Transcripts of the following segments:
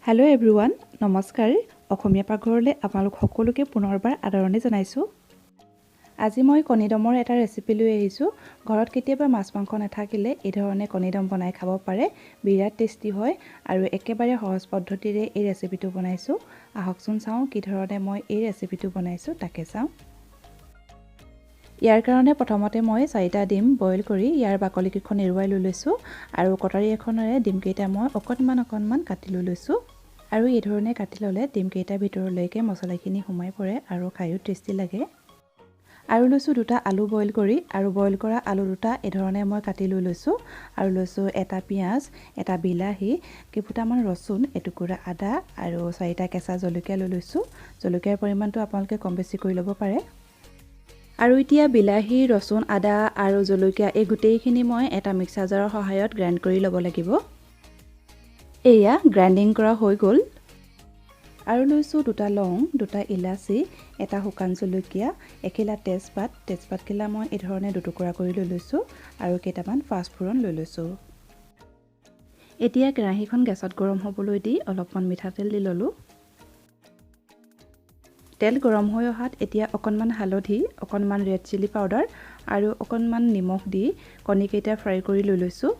Hello' everyone, নমস্কাৰ। অসমীয়া পাকঘৰলৈ আপোনালোক সকলোকে পুনৰবাৰ আদৰণি জনাইছোঁ। আজি মই কণী দমৰ এটা ৰেচিপি লৈ আহিছোঁ। ঘৰত কেতিয়াবা মাছ মাংস নাথাকিলে এই ধৰণে কণী দম বনাই খাব পাৰে, বিৰাট টেষ্টি হয় আৰু একেবাৰে সহজ পদ্ধতিৰে এই ৰেচিপিটো বনাইছোঁ। আহকচোন চাওঁ কি ধৰণে মই এই ৰেচিপিটো বনাইছোঁ, তাকে চাওঁ। ইয়াৰ কাৰণে প্ৰথমতে মই 4টা ডিম বইল কৰি ইয়াৰ বাকলিকেইখন এৰুৱাই লৈ লৈছোঁ আৰু কটাৰী এখনেৰে ডিমকেইটা মই অকণমান অকণমান কাটি লৈ লৈছোঁ। আৰু এই ধৰণে কাটি ল'লে ডিমকেইটাৰ ভিতৰলৈকে মছলাখিনি সোমাই পৰে আৰু খায়ো টেষ্টি লাগে। আৰু লৈছোঁ 2টা আলু বইল কৰি, আৰু বইল কৰা আলু 2টা এই ধৰণে মই কাটি লৈ লৈছোঁ। আৰু লৈছোঁ এটা পিঁয়াজ, এটা বিলাহী, কেইফুটামান ৰচুন, এটুকুৰা আদা আৰু 4টা কেঁচা জলকীয়া লৈ লৈছোঁ। জলকীয়াৰ পৰিমাণটো আপোনালোকে কম বেছি কৰি ল'ব পাৰে। আৰু এতিয়া বিলাহী, ৰচুন, আদা আৰু জলকীয়া এই গোটেইখিনি মই এটা মিক্সাৰ জাৰৰ সহায়ত গ্ৰাইণ্ড কৰি ল'ব লাগিব। এয়া গ্ৰাইণ্ডিং কৰা হৈ গ'ল। আৰু লৈছোঁ 2টা লং, 2টা ইলাচি, এটা শুকান জলকীয়া, এখিলা তেজপাত। তেজপাতখিলা মই এই ধৰণে দুটুকুৰা কৰি লৈ লৈছোঁ আৰু কেইটামান পাঁচফোৰণ লৈ লৈছোঁ। এতিয়া কেৰাহীখন গেছত গৰম হ'বলৈ দি অলপমান মিঠাতেল দি ল'লোঁ। তেল গৰম হৈ অহাত এতিয়া অকণমান হালধি, অকণমান ৰেড চিলি পাউডাৰ আৰু অকণমান নিমখ দি কণীকেইটা ফ্ৰাই কৰি লৈ লৈছোঁ।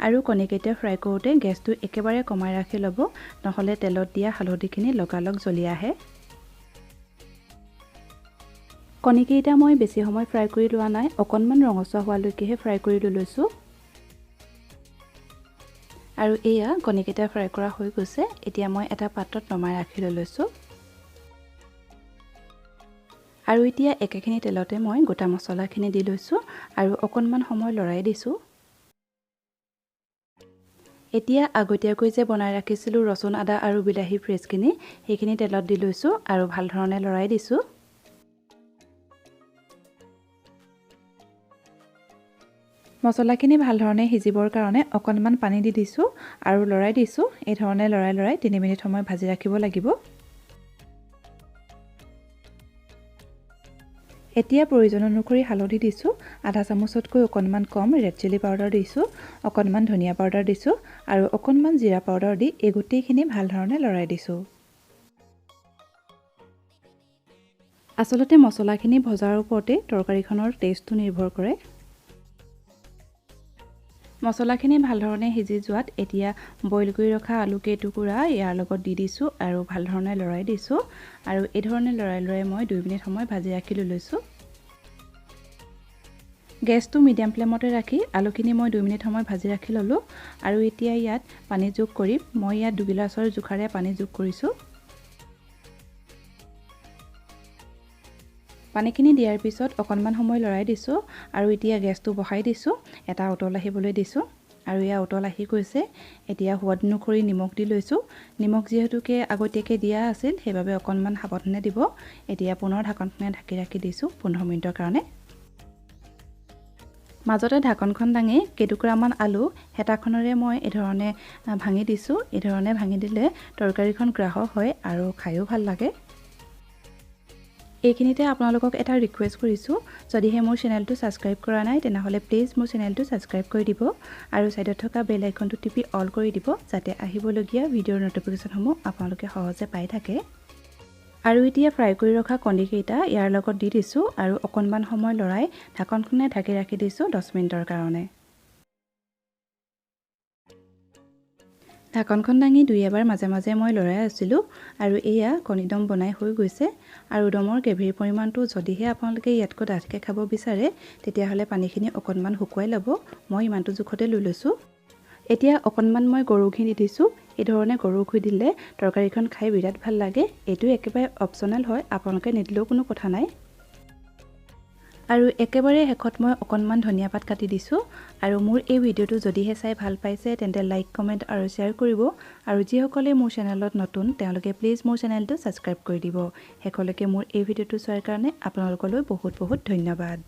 আৰু কণীকেইটা ফ্ৰাই কৰোঁতে গেছটো একেবাৰে কমাই ৰাখি ল'ব, নহ'লে তেলত দিয়া হালধিখিনি লগালগ জ্বলি আহে। কণীকেইটা মই বেছি সময় ফ্ৰাই কৰি লোৱা নাই, অকণমান ৰঙচুৱা হোৱালৈকেহে ফ্ৰাই কৰি লৈ লৈছোঁ। আৰু এয়া কণীকেইটা ফ্ৰাই কৰা হৈ গৈছে। এতিয়া মই এটা পাত্ৰত নমাই ৰাখি লৈ লৈছোঁ। আৰু এতিয়া একেখিনি তেলতে মই গোটা মছলাখিনি দি লৈছোঁ আৰু অকণমান সময় লৰাই দিছোঁ। এতিয়া আগতীয়াকৈ যে বনাই ৰাখিছিলোঁ ৰচুন, আদা আৰু বিলাহী ফ্ৰেছখিনি, সেইখিনি তেলত দি লৈছোঁ আৰু ভাল ধৰণে লৰাই দিছোঁ। মছলাখিনি ভাল ধৰণে সিজিবৰ কাৰণে অকণমান পানী দি দিছোঁ আৰু লৰাই দিছোঁ। এই ধৰণে লৰাই লৰাই 3 মিনিট সময় ভাজি ৰাখিব লাগিব। এতিয়া প্ৰয়োজন অনুসৰি হালধি দিছোঁ, আধা চামুচতকৈ অকণমান কম ৰেড চিলি পাউডাৰ দিছোঁ, অকণমান ধনিয়া পাউডাৰ দিছোঁ আৰু অকণমান জিৰা পাউডাৰ দি এই গোটেইখিনি ভাল ধৰণে লৰাই দিছোঁ। আচলতে মছলাখিনি ভজাৰ ওপৰতে তৰকাৰীখনৰ টেষ্টটো নিৰ্ভৰ কৰে। মছলাখিনি ভাল ধৰণে সিজি যোৱাত এতিয়া বইল কৰি ৰখা আলু কেইটুকুৰা ইয়াৰ লগত দি দিছোঁ আৰু ভাল ধৰণে লৰাই দিছোঁ। আৰু এই ধৰণে লৰাই লৰাই মই 2 মিনিট সময় ভাজি ৰাখি লৈ লৈছোঁ। গেছটো মিডিয়াম ফ্লেমতে ৰাখি আলুখিনি মই 2 মিনিট সময় ভাজি ৰাখি ল'লোঁ। আৰু এতিয়া ইয়াত পানী যোগ কৰিম। মই ইয়াত 2 গিলাচৰ জোখাৰে পানী যোগ কৰিছোঁ। পানীখিনি দিয়াৰ পিছত অকণমান সময় লৰাই দিছোঁ আৰু এতিয়া গেছটো বহাই দিছোঁ, এটা উতল আহিবলৈ দিছোঁ। আৰু এয়া উতল আহি গৈছে। এতিয়া সোৱাদ অনুসৰি নিমখ দি লৈছোঁ। নিমখ যিহেতুকে আগতীয়াকৈ দিয়া আছিল, সেইবাবে অকণমান সাৱধানে দিব। এতিয়া পুনৰ ঢাকনখনে ঢাকি ৰাখি দিছোঁ 15 মিনিটৰ কাৰণে। মাজতে ঢাকনখন দাঙি কেইটুকুৰামান আলু হেতাখনেৰে মই এই ধৰণে ভাঙি দিছোঁ। এই ধৰণে ভাঙি দিলে তৰকাৰীখন গ্ৰাহ হয় আৰু খায়ো ভাল লাগে। এইখিনিতে আপোনালোকক এটা ৰিকুৱেষ্ট কৰিছোঁ, যদিহে মোৰ চেনেলটো ছাবস্ক্ৰাইব কৰা নাই তেনেহ'লে প্লিজ মোৰ চেনেলটো ছাবস্ক্ৰাইব কৰি দিব আৰু ছাইডত থকা বেল আইকনটো টিপি অল কৰি দিব, যাতে আহিবলগীয়া ভিডিঅ'ৰ ন'টিফিকেশ্যনসমূহ আপোনালোকে সহজে পাই থাকে। আৰু এতিয়া ফ্ৰাই কৰি ৰখা কণীকেইটা ইয়াৰ লগত দি দিছোঁ আৰু অকণমান সময় লৰাই ঢাকনখনে ঢাকি ৰাখি দিছোঁ 10 মিনিটৰ কাৰণে। ঢাকনখন দাঙি দুই এবাৰ মাজে মাজে মই লৰাই আছিলোঁ। আৰু এয়া কণী দম বনাই হৈ গৈছে। আৰু দমৰ গ্ৰেভিৰ পৰিমাণটো যদিহে আপোনালোকে ইয়াতকৈ ডাঠকৈ খাব বিচাৰে তেতিয়াহ'লে পানীখিনি অকণমান শুকুৱাই ল'ব। মই ইমানটো জোখতে লৈ লৈছোঁ। এতিয়া অকণমান মই গৰু ঘি দি দিছোঁ। এই ধৰণে গৰু ঘি দিলে তৰকাৰীখন খাই বিৰাট ভাল লাগে। এইটো একেবাৰে অপশ্যনেল হয়, আপোনালোকে নিদিলেও কোনো কথা নাই। আৰু একেবাৰে শেষত মই অকণমান ধনিয়া পাত কাটি দিছোঁ। আৰু মোৰ এই ভিডিঅ'টো যদিহে চাই ভাল পাইছে তেন্তে লাইক, কমেণ্ট আৰু শ্বেয়াৰ কৰিব। আৰু যিসকলে মোৰ চেনেলত নতুন তেওঁলোকে প্লিজ মোৰ চেনেলটো ছাবস্ক্ৰাইব কৰি দিব। শেষলৈকে মোৰ এই ভিডিঅ'টো চোৱাৰ কাৰণে আপোনালোকলৈ বহুত বহুত ধন্যবাদ।